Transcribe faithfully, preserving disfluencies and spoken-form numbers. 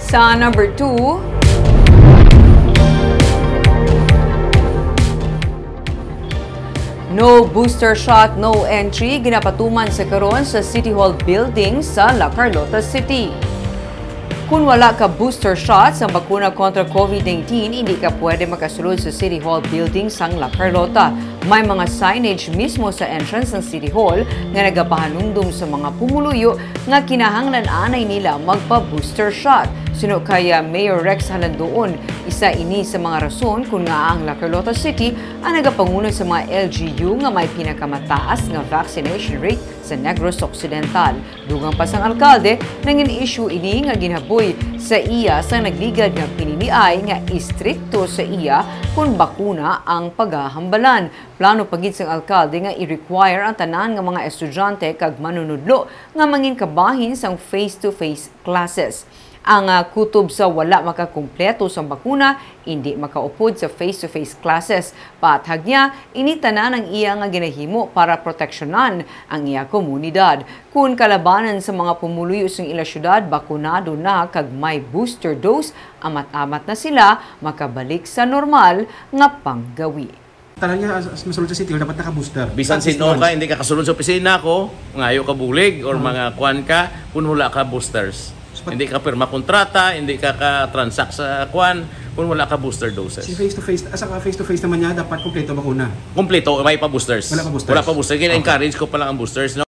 Sa number two, no booster shot, no entry, ginapatuman sa karon sa City Hall building sa La Carlota City. Kung wala ka booster shot sa bakuna kontra COVID nineteen, hindi ka pwede makasulod sa City Hall building sang La Carlota. May mga signage mismo sa entrance ng City Hall nga nagapahanumdom sa mga pumuluyo nga kinahanglan anay nila magpa-booster shot. Suno kay, ah, Mayor Rex Halandoon, isa ini sa mga rason kung nga ang La Carlota City ang nagapanguno sa mga L G U nga may pinakamataas nga vaccination rate sa Negros Occidental. Dugang pa sang alkalde, nangin issue ini nga ginhaboy sa iya sa nagligad nga piniliay nga istrikto sa iya kung bakuna ang pagahambalan. Plano pa gid sang alkalde nga i-require ang tanan nga mga estudyante kag manunudlo nga mangin kabahin sang face-to-face classes. Ang, ah, kutob sa wala makakumpleto sang bakuna, indi makaupod sa face-to-face classes. Paathag niya, ini tanan ang iya nga ginahimo para proteksyonan ang iya komunidad. Kun kalabanan sa mga pumuluyo sang ila syudad bakunado na kag may booster dose, amat-amat na sila makabalik sa normal nga panggawi. Tanan nga as, as masulod sa City Hall, dapat naka-booster. Bisan At least sino once. Ka, hindi ka kasulod sa opisina ko, ngayo ka bulig or Ah. mga kuan ka, kung wala ka boosters. So, pat- Hindi ka pirma kontrata, hindi ka ka-transact sa kuan, kung wala ka booster doses. Si face to face, asa ka face to face naman niya, dapat kompleto bakuna. Kompleto, may pa boosters. Wala pa boosters. Wala pa boosters. Kaya Okay. encourage ko pa lang ang boosters, no?